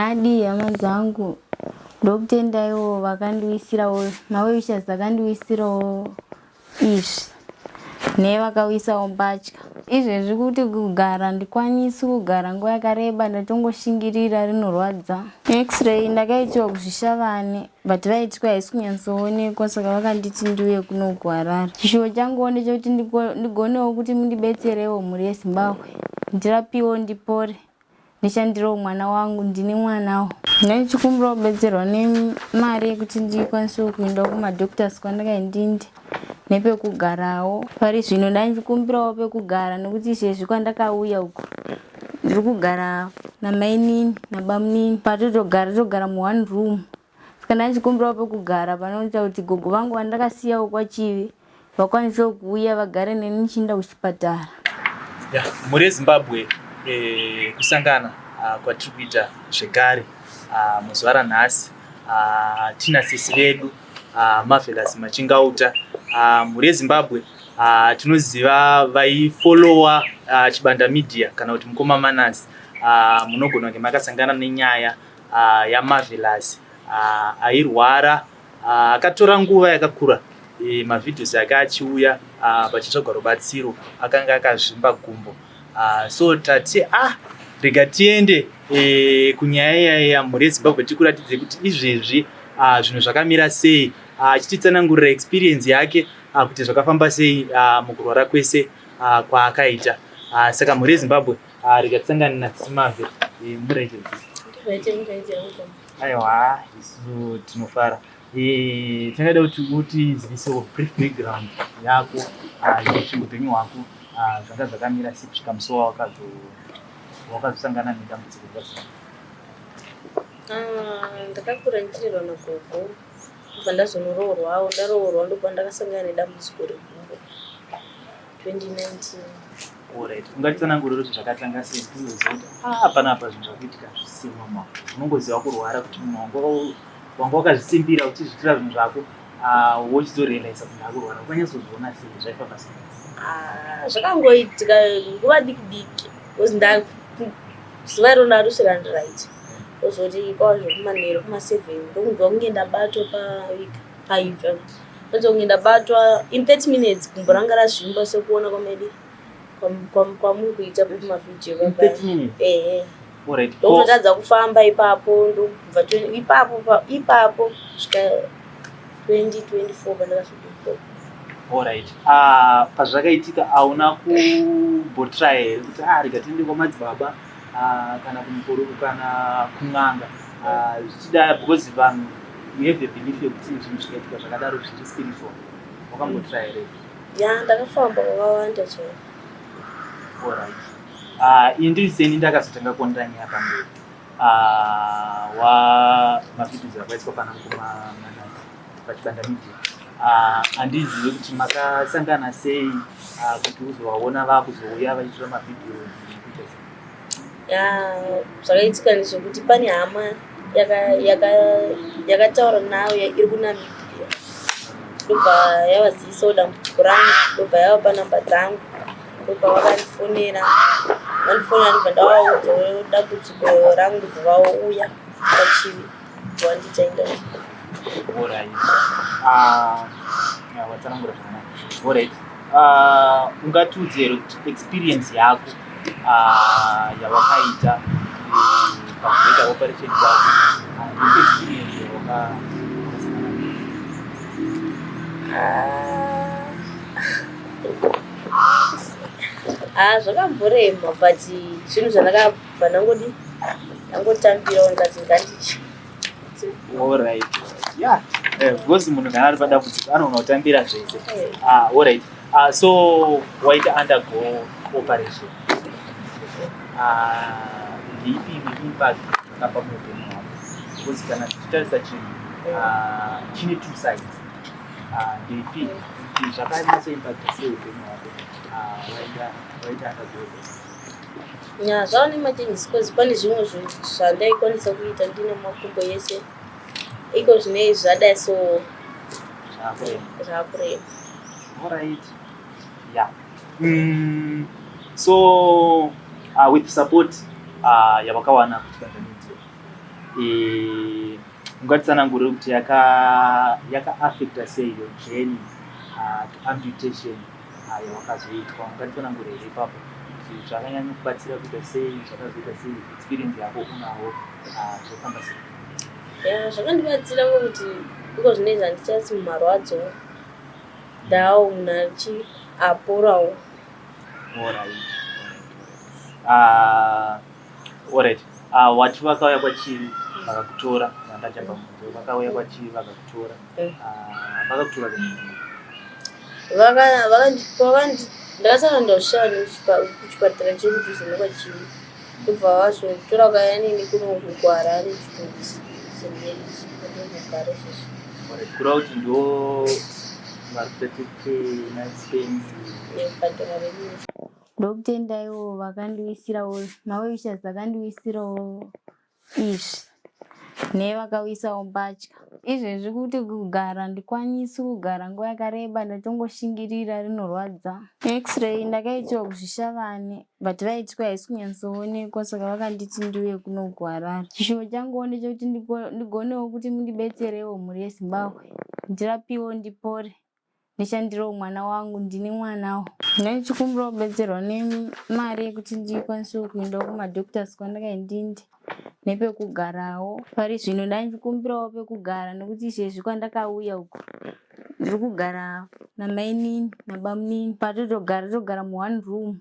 Maadii hama dzangu, ndokutendaiwo vakandiwisirawo mawelwishers akandiwisirawo izvi nevakauisawo mbatya. Izvezvi kuti kugara ndikwanisi kugara nguva yakareba ndatongoshingirira rinorwadza. X-ray ndakaitiwa kuZvishavane but vaitwa haisi kunyatsoonekwa saka vakanditi ndiuye kuno kuHarare. Chishuwo changuwo ndechekuti ndigonewo kuti mundibetserewo mhuri yeZimbabwe ndirapiwo ndipore. Ndishandirewo mwana wangu, ndine mwanawo. Ndaichikumbira kubetserwa nemari yekuti ndikwanise kuenda kumadoctors kwandakaindinde nepekugarawo. Pari zvino ndaichikumbirawo pekugara nekuti izvezvi kwandakauya uku ndiri kugara namainini nabamunini patotogara togara muone room. Saka ndaichikumbirawo pekugara panoita kuti gogo vangu vandakasiyawo kwaChivi vakwanisewo kuuya vagare neni ndichienda kuchipatara. Yeah, mhuri yeZimbabwe kusangana kwatiri kuita zvekare muzuva ranhasi tina sisi vedu Marvelous Machingauta. Mhuri yeZimbabwe tinoziva vaifollowa Chibanda Media kana kuti Mukoma Manas, munogona kunge makasangana nenyaya yaMarvelous airwara akatora nguva yakakura mavideos ake achiuya pachitsvagwa rubatsiro akanga akazvimba gumbo. So tati rega tiende kunyaya iya mhuri yeZimbabwe tikuratidze kuti izvezvi zvinhu zvakamira sei, achititsanangurira experience yake kuti zvakafamba sei mukurwara kwese kwaakaita. Saka mhuri yeZimbabwe rega tisangane naSimave. Muraite. Aiwa, isu tinofara. Tingada kuti utizivisewo brief background yako yekuti upenyu hwako zvanga zvakamira sei kusvika musi wawakazosangana nedambudziko rwazvo. Ndakakura ndichirerwa nagogo, ndobva ndazonoroorwawo. Ndaroorwa ndobva ndakasangana nedambudziko regumbo 2019. Alright, ungatitsanangurire kuti zvakatanga sei unoziva kuti panapa zvinhu zvakuitika zvisiri normal. Unongoziva kurwara kuti munhu wanga wakazvisimbira uchizviitira zvinhu zvako, wochizorealiza kuti ndakurwara. Ukanyatsozviona sei, zvaifamba sei? Zvakangoitika nguva diki diki because zuva iroro ndarusvira ndiright, kozoti kwava zvekumanheru kuma7 ndokunzwa kunge ndabatwa paibva, ndonzwa kunge ndabatwa in 30 minutes gumbo ranga razvimba sekuona kwamedi kwamuri kuita kumavhidhiyo. In 30 minutes? Ehe. Alright. Ndokutotadza kufamba ipapo, ndobva ipapo ipapo kusvika 2024 pandakazodzoka. Alright. Pazvakaitika hauna kumbotry here kuti rega tiende kwamadzibaba kana kumukuru kana kun'anga, zvichida because vanhu we have a belief yekuti zvinhu zvikaitika zvakadaro zviri spiritual? Wakambotry here? Ya, ndakafamba kwakawanda chaiko. Alright. Ini ndiri seni ndakazotanga kuonera nyaya pamberi wa mavideos akaiswa pana Mukoma Manasi paChibanda Media. Handizivi kuti makasangana sei kuti uzovaona vakuzouya vachitora mavideos nekuita sei. Ya, zvakaitika ndezvekuti pane hama yakataura nayo iri kuNamibia, ndobva yavazivisawo dambudziko rangu, ndobva yavapa namba dzangu, ndobva vakandifonera. Vandifonera ndobva ndavaudzawo dambudziko rangu, ndobva vauya pachivi wandiita interview. Alright. Yeah, watsanangura zvakanaka. Alright. Ungatiudze here kuti experience yako yawakaita pakuita operation kwako, experience yawakasangana nayo? Zvakamborema but zvinhu zvandakabva ndangodi ndangotambirawo ndikati ngandichi. Alright. Yeah. Because munhu kana ari padambudziko anogona kutambira zvese. Alright. So waita undergo operation. Ndeipi imwe impact zvakapa muupenyu hwako? Because kana tichitarisa chinhu chine two sides. Ndeipi kuti zvakanyatso impact sei upenyu hwako waita undergo operation? Ya, zvava nemachanges cause pane zvimwe zvinhu zvandaikwanisa kuita ndine makumbo yese, iko zvinei zvadai so Zvakurema. Zvakurema. Alright. Yeah. So with support yavakawana kuChibanda Media, Ungatitsanangurire kuti yakaaffecta sei your journey to amputation yawakazoitwa? Ungatitsanangurire here ipapo kuti zvakanyanya kubatsira kuita sei, zvakazoita sei, experience yako unawo, zvofamba sei? Ya, zvakandibatsira kuti iko zvinezvi handichasi mumarwadzo, ndawo munhu achi aporawo. Alright. Wati vakauya kwaChivi vakakutora, vandachamba munzo, vakauya kwaChivi vakakutora. Vakakutora kudini? Ndakasara ndasvika kuchipatara chekudhuze nekwaChivi, ndobva vazotora vakauya neni kuno kuHarare, Chitungwiza St Mary's, kwandinogara izvezvi. Alright, kureva kuti ndo vari kuita maexpense? Nekubhadhara redu. Ndokutendaiwo vakandiwisirawo mawell-wishers, akandiwisirawo izvi nevakawisawo mbatya. Izvezvi kuti kugara ndikwanisi kugara nguva yakareba, ndatongoshingirira, rinorwadza. X-ray ndakaitirwa kuZvishavane, but vaitwa haisi kunyatsoonekwa, saka vakanditi ndiuye kuno kuHarare. Chishuwo changuwo ndechekuti ndigonewo kuti mundibetserewo, mhuri yeZimbabwe, ndirapiwo, ndipore, ndishandirewo mwana wangu, ndine mwanawo. Ndaichikumbirawo kubetserwa nemari yekuti ndikwanisewo kuendawo kumadoctors kwandakai ndinde, nepekugarawo. Pari zvino ndaichikumbirawo pekugara, nekuti izvezvi kwandakauya uku ndiri kugara namainini nabamunini, patotogara togara muone room.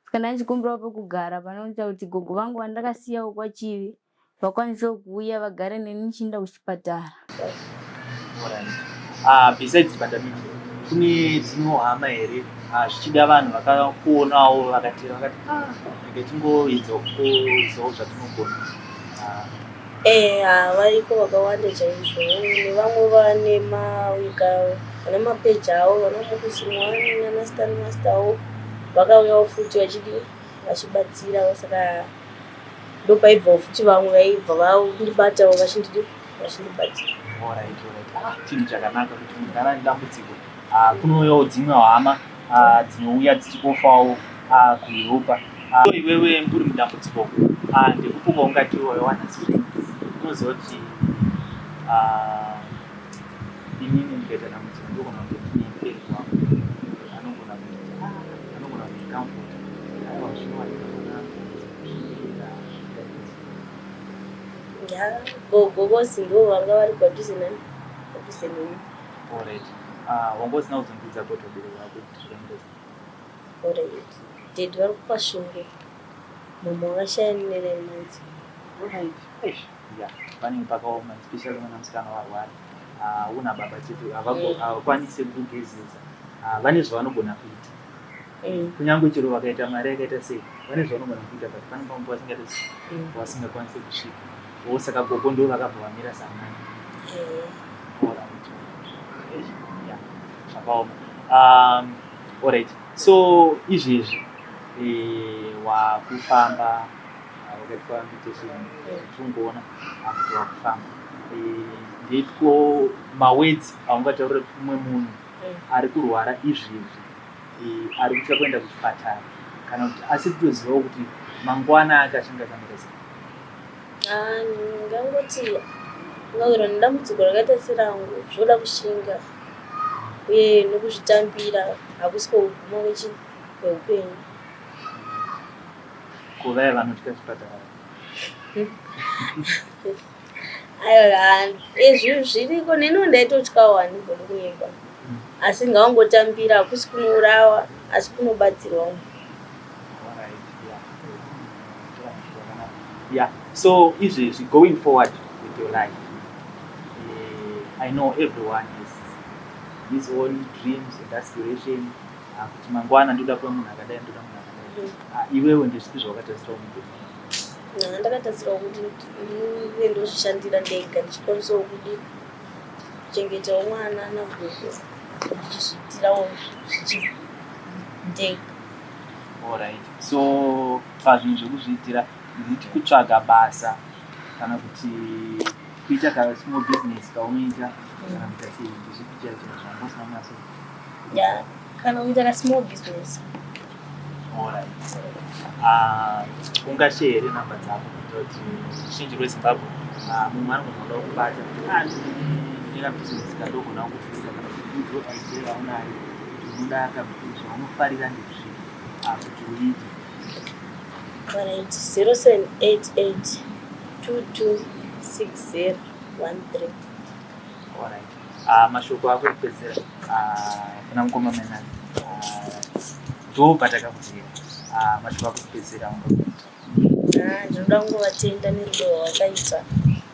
Saka ndaichikumbirawo pekugara panoita kuti gogo vangu vandakasiyawo kwaChivi vakwanisewo kuuya vagare neni ndichienda kuchipatara. Alright. Besides pandemic, kune dzimwewo hama here, zvichida vanhu vakakuonawo vakatera vakati, "Ah, rega tingoedzawo kuisawo zvatinogona"? Variko vakawanda chaizvo, nevamwe vane mawika, vane mapeji avo, vana Mukusimwani nana Stan Masterwo vakauyawo futi vachidi vachibatsira. Saka ndopaibvawo futi vamwe vaibva vandibatawo vachindidi vachindibatsira. Alright. Ah, chinhu chakanaka kuti munhu kana ane dambudziko, kunouyawo dzimwe hama dzinouya dzichikofawo kuhelpa. Iwewe uri mudambudziko, ndekupi kwaungati wawana strength? Unoziva kuti inini ndikaita dambudziko ndogona kunge ndine mubereki wangu anogona kuita, anogona kundicomforta, "Aiwa, zvinowanika mwanangu, shingirira." Ya, gogo vosi ndo vanga vari padhuze nani, padhuze neni. Alright. Wanga usina kuzondudza kuti vabereki vako kuti zvakaenda sei? Alright, daddy vari kuPasvingo, mama vakashaya ne9 months. Alright. Eish, yeah, panenge pakaoma, especially mwana musikana warwara, una baba chete, havakwanisi kukugezesa. Vane zvavanogona kuita, kunyange chero vakaita mari yakaita sei, vane zvavanogona kuita, but pane pamwe pavasingaita sei, vasingakwanisi kusvika wo. Saka gogo ndo vakabva vamira samai. Alright. Eish, yeah, zvakaoma. Alright, so izvezvi wakufamba, wakaitwa amputation, tingoona kuti wakufamba. Ndeiko mawords aungataurire kumwe munhu ari kurwara izvezvi, ari kutya kuenda kuchipatara, kana kuti asi kutozivawo kuti mangwana ake achange akamira sei? Ah, ndingangoti ungawirwa nedambudziko rakaita serangu, zvoda kushinga uye nokuzvitambira, hakusi kwekuguma kweupenyu. Kuvaya vanotya chipatara? Aiwa, izvi zviriko, neniwo ndaitotyawo, handigoni kunyeba, asi ngaungotambira, hakusi kunourawa, asi kunobatsirwa. Alright, yeah. Yeah. So izvezvi, going forward with your life, I know everyone has his own dreams and aspiration, kuti mangwana ndoda kuva munhu akadai, ndoda munhu akadai. Iwewe ndezvipi zvawakatarisirawo muupenyu? Ndakatarisirawo kuti ndive ndozvishandira ndega, ndichikwanisawo kudi kuchengetawo mwana nagogo, ndichizviitirawo zvichi ndega. Alright. So pazvinhu zvekuzviitira, nditi kutsvaga basa kana kuti kuita ka small business kaunoita, kana kuita sei, ndezvipi chaizvo zvanga usina kunyatso? Ya, kana kuita ka small business. Alright. Ah, ungashe here namba dzako kuitira kuti ruzhinji rweZimbabwe, ah, mumwe anogona kuda kubata, ah, ndine kabhizinesi kandogona kuvhura, kana kuti udzo idea yaunayo kuti unoda zvaunofarira ndezvipi, ah, kuti uite. Alright, 0788 2260 13. Alright. Ah, mashoko ako ekupedzera, ah, kuna mukoma Menaz, ndo patakakuzira. Ah, mashoko ako ekupedzera ungakuita? Ah, ndinoda kungovatenda nerudo rwavakaita.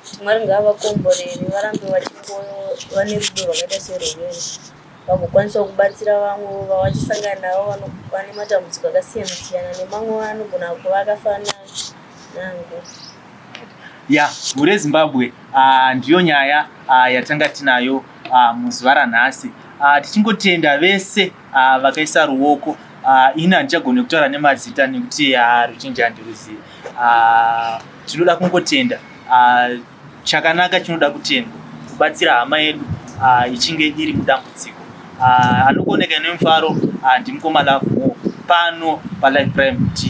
Kuti Mwari ngavakomborere, varambe vachingova nerudo rwakaita serwuyoyo, vagokwanisawo kubatsira vamwe vavachisangana navo vane matambudziko akasiyana siyana nemamwe anogona kuva akafanana nangu. Ya, mhuri yeZimbabwe, ndiyo nyaya yatanga tinayo muzuva ranhasi, tichingotenda vese vakaisa ruoko. Ini handichagoni kutaura nemazita nekuti ruzhinji handiruzivi. Tinoda kungotenda. Chakanaka chinoda kutendwa, kubatsira hama yedu ichinge iri mudambudziko. Anokuoneka nemufaro ndimukoma Love More pano paLive Prime TV.